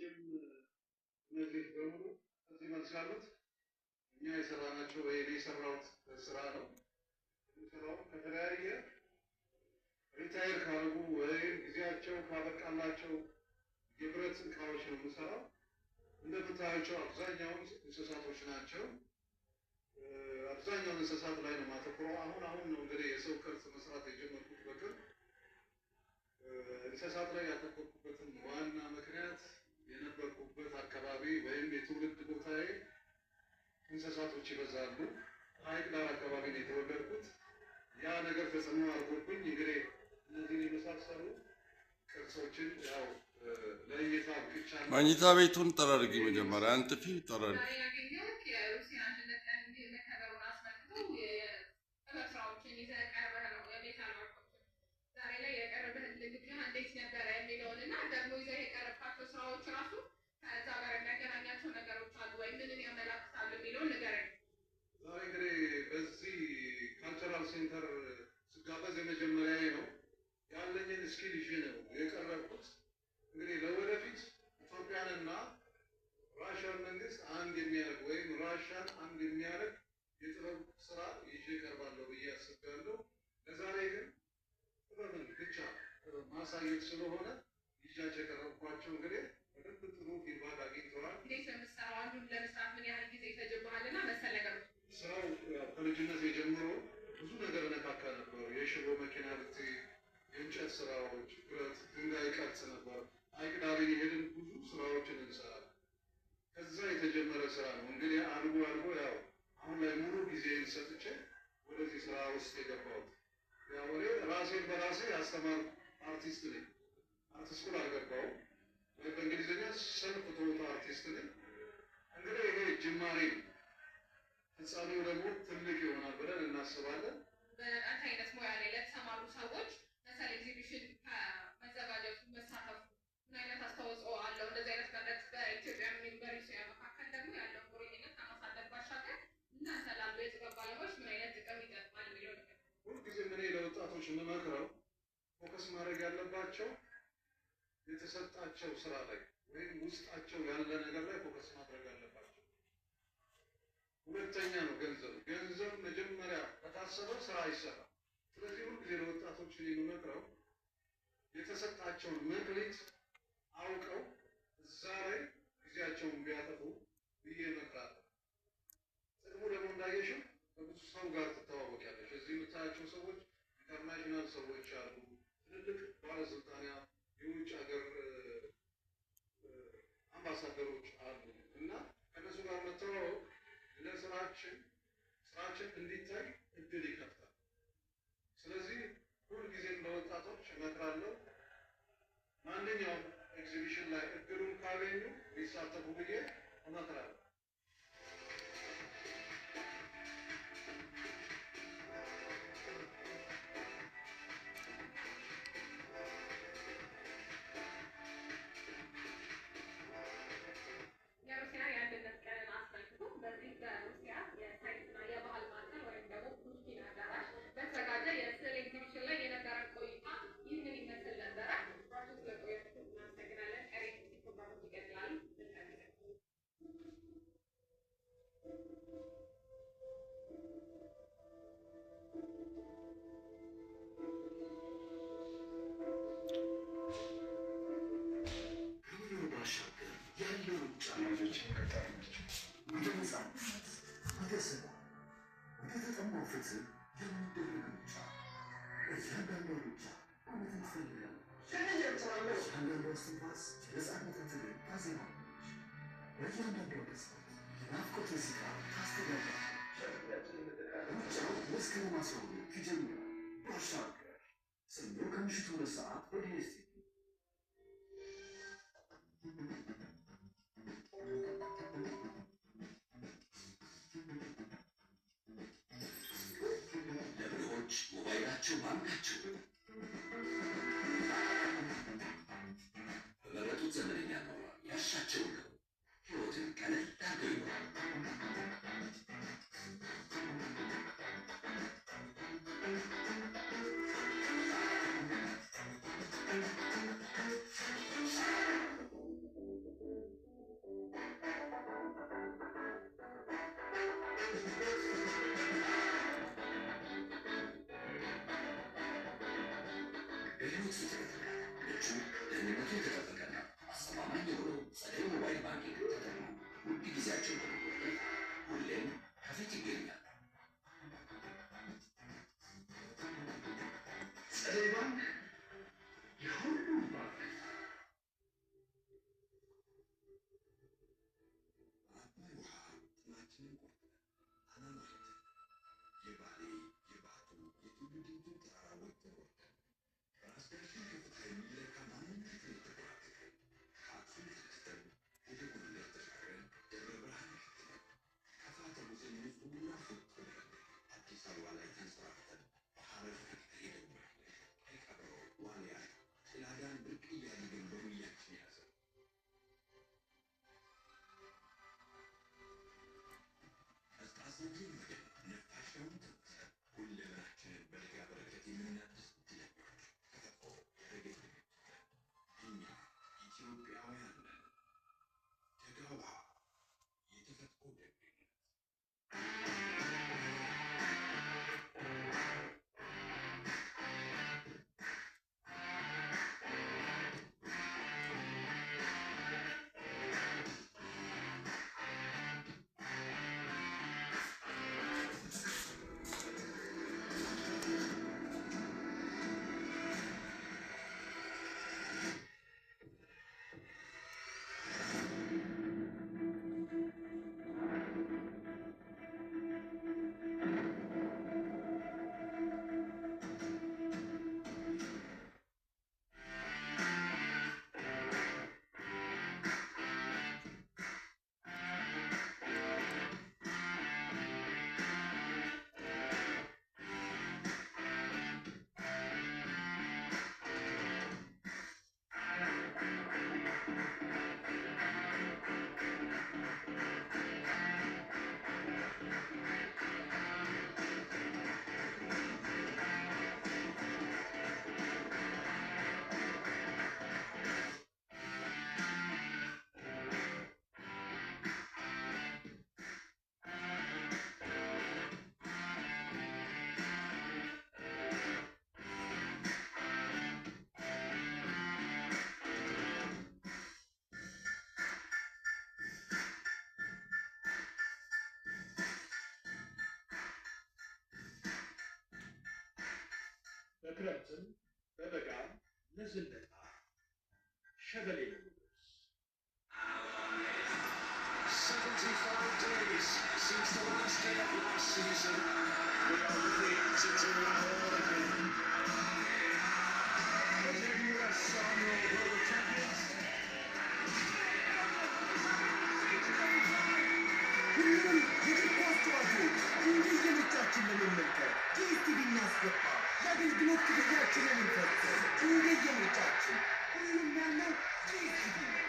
እንስሳቶችም እነዚህ በሙሉ ከዚህ መልስ ያሉት እኛ የሰራናቸው ወይ እኔ የሰራሁት ስራ ነው። የምሰራው ከተለያየ retire ካደረጉ ወይም ጊዜያቸው ካበቃላቸው የብረት እቃዎች ነው የምሰራው። እንደምታያቸው አብዛኛውን እንስሳቶች ናቸው። አብዛኛውን እንስሳት ላይ ነው ማተኩረው። አሁን አሁን ነው እንግዲህ የሰው ቅርጽ መስራት የጀመርኩት በቅርብ። እንስሳት ላይ ያተኮርኩበትን ዋና ምክንያት የነበርኩበት አካባቢ ወይም የትውልድ ቦታዬ እንስሳቶች ይበዛሉ። ሐይቅ ዳር አካባቢ ነው የተወለድኩት። ያ ነገር ተጽዕኖ አድርጎብኝ እንግዲህ እነዚህን የመሳሰሉ ቅርሶችን ያው ለእይታ አብቅቻለሁ። መኝታ ቤቱን ጠራርጊ መጀመሪያ፣ አንጥፊ ጠራርጊ። ዛሬ ያገኘሁት የሩሲያ አንድነት ቀን መከበሩን አስመልክቶ የጥበብ ስራዎችን ይዘህ ቀርበህ ነው፣ የ metal work ኦችን። ዛሬ ላይ የቀረበህን ግብዣ እንዴት ነበረ የሚለውን እና ደግሞ ይዘህ የቀረብካቸው ስራዎች ራሱ ከዛ ጋር የሚያገናኛቸው ነገሮች አሉ ወይ፣ ምንን ያመላክታሉ የሚለውን ንገረኝ። ዛሬ እንግዲህ በዚህ cultural center ስጋበዝ የመጀመሪያዬ ነው። ያለኝን skill ይዤ ነው የቀረብኩት። እንግዲህ ለወደፊት ኢትዮጵያንና ራሽያን መንግስት አንድ የሚያደርግ ወይም ራሽያን አንድ የሚያደርግ የጥበብ ስራ ይዤ እቀርባለሁ ብዬ አስቤያለሁ። ለዛሬ ግን ጥበብን ብቻ ማሳየት ስለሆነ ይዣቸው የቀረብኳቸው እንግዲህ በደንብ ጥሩ feedback አግኝተዋል። እንዴት ነው የምትሰራው? አንዱን ለመስራት ምን ያህል ጊዜ ይፈጅብሃል እና መሰል ነገሮች? ስራው ያው ከልጅነት የጀምሮ ብዙ ነገር እነካካ ነበር። የሽቦ መኪና ብትይ፣ የእንጨት ስራዎች፣ ብረት፣ ድንጋይ ቀርጽ ነበር። ሐይቅ ዳር እየሄድን ብዙ ስራዎችን እንሰራለን። ከዛ የተጀመረ ስራ ነው እንግዲህ አድጎ አድጎ ያው አሁን ላይ ሙሉ ጊዜን ሰጥቼ ወደዚህ ስራ ውስጥ የገባሁት። ያው እኔ ራሴን በራሴ ያስተማርኩ አርቲስት ነኝ። Art school አልገባሁም፣ ወይ በእንግሊዝኛ self taught artist ነኝ። እንግዲህ ይሄ ጅማሬ ነው። ፍጻሜው ደግሞ ትልቅ ይሆናል ብለን እናስባለን። በአንተ አይነት ሙያ ላይ ለተሰማሩ ሰዎች መሰል ኤግዚቢሽን ከመዘጋጀቱ መሳተፉ ምን አይነት አስተዋጽኦ አለው? እንደዚህ አይነት መድረክ በኢትዮጵያ በሩሲያ መካከል ደግሞ ያለውን ቁርኝነት ከማሳደግ ባሻገር እናንተ ላሉ የጥበብ ባለሙያዎች ምን አይነት ጥቅም ይጠቅማል የሚለው ነገር። ሁልጊዜም እኔ ለወጣቶች የምመክረው focus ማድረግ ያለባቸው የተሰጣቸው ስራ ላይ ወይም ውስጣቸው ያለ ነገር ላይ focus ማድረግ አለባቸው። ሁለተኛ ነው ገንዘብ። ገንዘብ መጀመሪያ ከታሰበ ስራ አይሰራም። ስለዚህ ሁልጊዜ ለወጣቶች እኔ የምመክረው የተሰጣቸውን መክሊት አውቀው እዛ ላይ ጊዜያቸውን ቢያጠፉ ብዬ እመክራለሁ። ጥቅሙ ደግሞ እንዳየሽው ከብዙ ሰው ጋር ትተዋወቂያለሽ። እዚህ የምታያቸው ሰዎች international ሰዎች አሉ፣ ትልልቅ ባለስልጣናት፣ የውጭ ሀገር አምባሳደሮች አሉ እና ከእነሱ ጋር መተዋወቅ ለስራችን ስራችን እንዲታይ እድል ይከፍታል። ስለዚህ ሁልጊዜም ለወጣቶች እመክራለሁ ማንኛውም ኤግዚቢሽን ላይ እድሉን ካገኙ ቢሳተፉ ብዬ እመክራለሁ። የሩሲያ የአንድነት ቀንን አስመልክቶ በዚህ በሩሲያ የሳይንስና የባህል ማዕከል ወይም ደግሞ ፑሽኪን አዳራሽ በተዘጋጀ የስዕል ኤግዚቢሽን ላይ የነበረን ቆይታ ይህንን ይመስል ነበረ። አብራችሁ ስለቆያችሁ እናመሰግናለን። ቀሪ ፕሮግራሞች ይቀጥላሉ። መልካም ጊዜ። ከመኖር ባሻገር ያለው ሩጫ፣ ወደ ነፃነት፣ ወደ ሰላም፣ ወደ ተጠማው ፍትህ የሚደረግ ሩጫ። እያንዳንዷ ሩጫ እውነትን ትፈልጋለች። እያንዳንዷ እስትንፋስ የነፃነትን ትግል ታዜማለች። በእያንዳንዷ ቅጽበት የናፍቆትን ሲቃ ታስተጋባለች። ሩጫው መስከረም 12 ይጀምራል። ባሻገር ሰኞ ከምሽቱ 2 ሰዓት በዲኤስቲቪ። ለብልሆች ሞባይላቸው ባንካቸው፣ በመረጡት ዘመነኛ ኑሮ ያሻቸውን ነው። ሕይወትን ቀለል አድርገው ይኖራል። ፍጥነትና ምቹ፣ ደህንነቱ የተጠበቀና አስተማማኝ የሆነው ጸደይ mobile banking ተጠቅመው ውድ ጊዜያቸውን በመቆጠብ ሁሌም ከፊት ይገኛል። ጸደይ ባንክ፣ የሁሉም ባንክ። በአባይ ውሃ ጥማችንን ቆርጠን አናማይተን፣ የባሌ፣ የባቱ፣ የቱሉ ዲምቱን ተራራ ወጥተን ወርደን፣ በራስ ዳሸን ከፍታ የሚለካ ማንነትን የተጎናጸፍን፣ ከአክሱም ተነስተን ወደ ጎንደር ተሻግረን ደብረ ብርሃን ከትመን፣ ከፋ ተጉዘን ንጹህ ቡና ፎጥረን፣ አዲስ አበባ ላይ ተንሰራፍተን፣ በሐረር ፈቅደን ሄደን፣ ቀይ ቀበሮ፣ ዋልያ፣ ጭላዳን ብርቅዬ አድርገን በጉያችን ያዘን፣ ቀዝቃዛ አየር ወደን ነፋሻውን ተንፍሰን ሁለመናችንን በደጋ በረከት የምናድስ እድለኞች፣ ከተፈጥሮ ያደረገልን እኛ ኢትዮጵያውያን ነን። ደጋ ውሃ፣ የተፈጥሮ ደግነት። በክረምትም በበጋም ለዝነጣ ሸበሌ ነው ልብስ። 75 days since the last day of last season. We are ready to do it all again. The US are your world champions. ሁሉንም የእግር ኳስ ጨዋታዎች እንደየምርጫችን ለመመልከት ዲኤስቲቪ እናስገባ። የአገልግሎት ክፍያችንን እንፈጽም። እንደየምርጫችን ሁሉም ያለው ዲኤስቲቪ ነው።